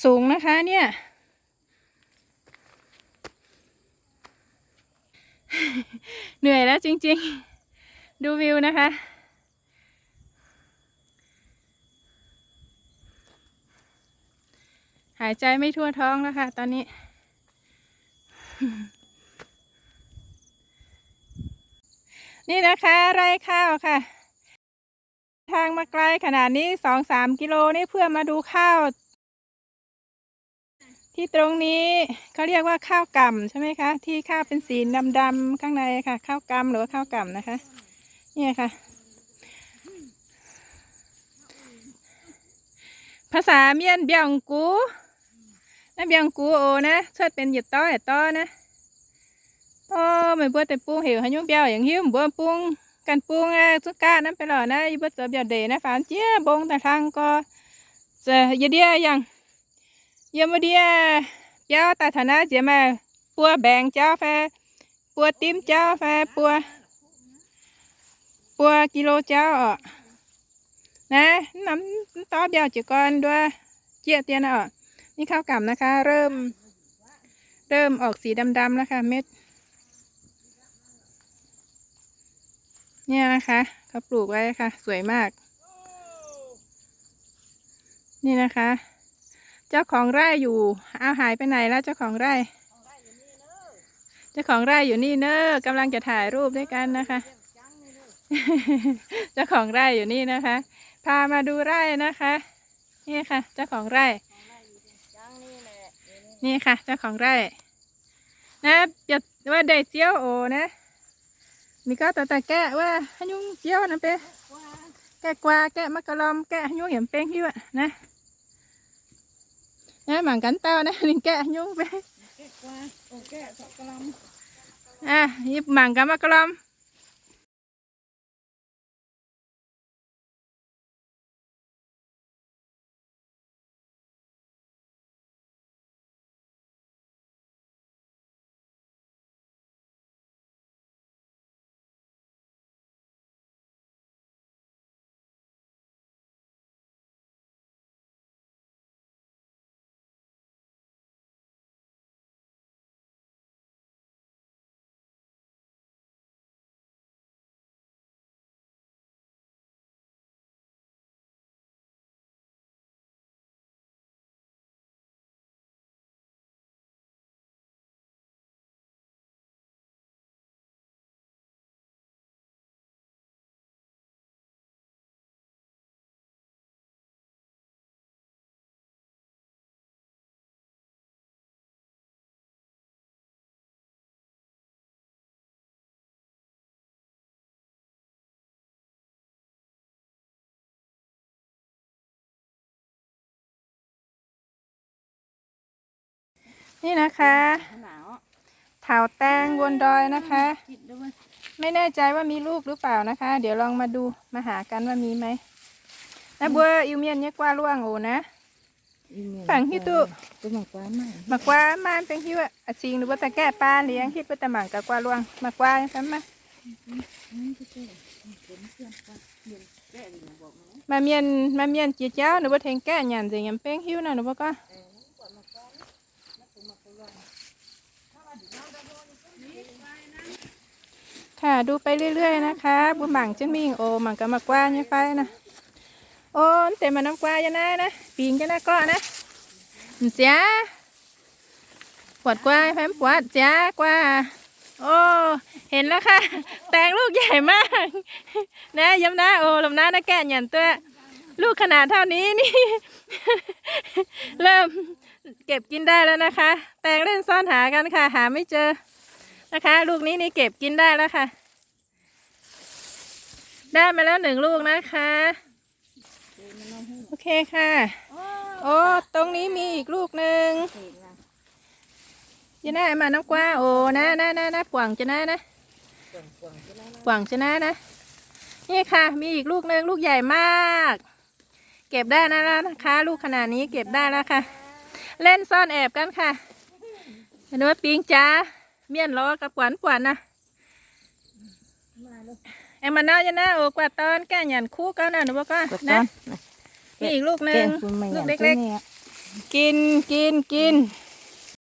สูงนะคะเนี่ย เหนื่อยแล้วจริงๆ ดูวิวนะคะ หายใจไม่ทั่วท้องแล้วค่ะตอนนี้ นี่นะคะ ไร่ข้าวค่ะ ทางมาไกลขนาดนี้ สองสาม กิโลนี่เพื่อมาดูข้าว ที่ตรงนี้เขาเรียกว่าข้าวก่ำใช่ไหมคะ ที่ข้าวเป็นสีดำๆ ข้างในค่ะ ข้าวกำหรือว่าข้าวก่ำนะคะ เนี่ยค่ะ ภาษาเมียน biangh gux, naaiv biangh gux oc naaiv, cuotv benx yietc dorv yietc dorv naaiv. O, meih mbuo deic-bung heuc haaix nyungc mbiauh yaac hiuv, mbuo bung, ganh bung, zuqc gaav naaiv beiv lorqc naaiv, yie mbuo zoux mbiauh ndeic naaiv faaux jiex mbong daaih hlang gorx. Yie ndiev yangh, yie mbuo ndiev biauv daaih taux naaiv nziex maaih buo mbaengx jauv fai buo dimv jauv fai buo, buo กิโล jauv oc. Naaiv, mv norm, mv dorv mbiauh jiez gorn nduov jieqv dien oc. Ni ข้าวก่ำ นะคะ เริ่ม เริ่มออกสีดำๆ แล้วค่ะ เม็ด เนี่ยนะคะ เขาปลูกไว้ค่ะ สวยมาก นี่นะคะ เจ้าของไร่อยู่ เอา หายไปไหนแล้วเจ้าของไร่ เจ้าของไร่อยู่นี่เนอะ กำลังจะถ่ายรูปด้วยกันนะคะ เจ้าของไร่อยู่นี่นะคะ พามาดูไร่นะคะ นี่ค่ะ เจ้าของไร่ นี่ค่ะ เจ้าของไร่ naaiv, wuov ndeic-ziouv oc naaiv. Ninh gorngv daaih daaih gaeqv wuov haaix nyungc ziouv naaiv beiv, gaeqv guaa, gaeqv ma'ga'lorm, gaeqv haaix nyungc yaac m'beng hiuv aqv naaiv. Naaiv mangc gaax dauh naaiv ninh gaeqv haaix nyungc beiv. Aa, yie mangc gaax ma'ga'lorm. นี่นะคะ เถาแตงบนดอยนะคะ ไม่แน่ใจว่ามีลูกหรือเปล่านะคะ เดี๋ยวลองมาดู มาหากันว่ามีไหม นะบัว อิวเมียนเนี่ยกว่าล่วงโอนะ Fangx hiuv duqv mangc guaa maaih, mangc guaa maaih benx hiuv aqv. A'cingx ninh mbuo daaih gaeqv baan liuz, hitv mbuo daaih mangc gaax guaa luangh. Mangc guaa nyei fai mv maaih. Maaih mienh, maaih mienh jiex jauv ninh mbuo tengx gaeqv nyanc nzengc, yaac mv benx hiuv nor ninh mbuo gorngv. ค่ะ ดูไปเรื่อยๆ นะคะ mbuo mangc jienv mingh oc. Mangc gaax mangc guaa nyei fai naaiv. O, mv deix maaih norm guaa yiem naaiv naaiv, bingx jienv naaiv gorqv naaiv. M'ziex, buatc guaa fai mv buatc? M'ziex guaa. O, เห็นแล้วค่ะ แตงลูกใหญ่มาก naaiv yiem naaiv oc, lomh naaiv naaiv gaeqv nyanc duqv ลูกขนาดเท่านี้นี่ เริ่ม เก็บกินได้แล้วนะคะ แตงเล่นซ่อนหากันค่ะ หาไม่เจอนะคะ ลูกนี้นี่เก็บกินได้แล้วค่ะ ได้มาแล้วหนึ่งลูกนะคะ โอเคค่ะ โอ้ ตรงนี้มีอีกลูกหนึ่ง เจ้าหน้ามาน้ำกว้า โอ้ นะ นะ นะ นะ ป่วงเจ้าหน้านะ ป่วงเจ้าหน้านะ นี่ค่ะ มีอีกลูกหนึ่ง ลูกใหญ่มาก เก็บได้แล้วนะคะ ลูกขนาดนี้เก็บได้แล้วค่ะ เล่นซ่อนแอบกันค่ะ หนูปิงจ๋า เมียนหรอ กระป๋วนป๋วนนะ Aengx mangc nor yie naaiv oc, guaah dorn gaeqv nyanc kuv gau nor, ninh mbuo gorngv naaiv. Ni อีกลูกหนึ่ง ลูกเล็กๆ Gin, gin, gin.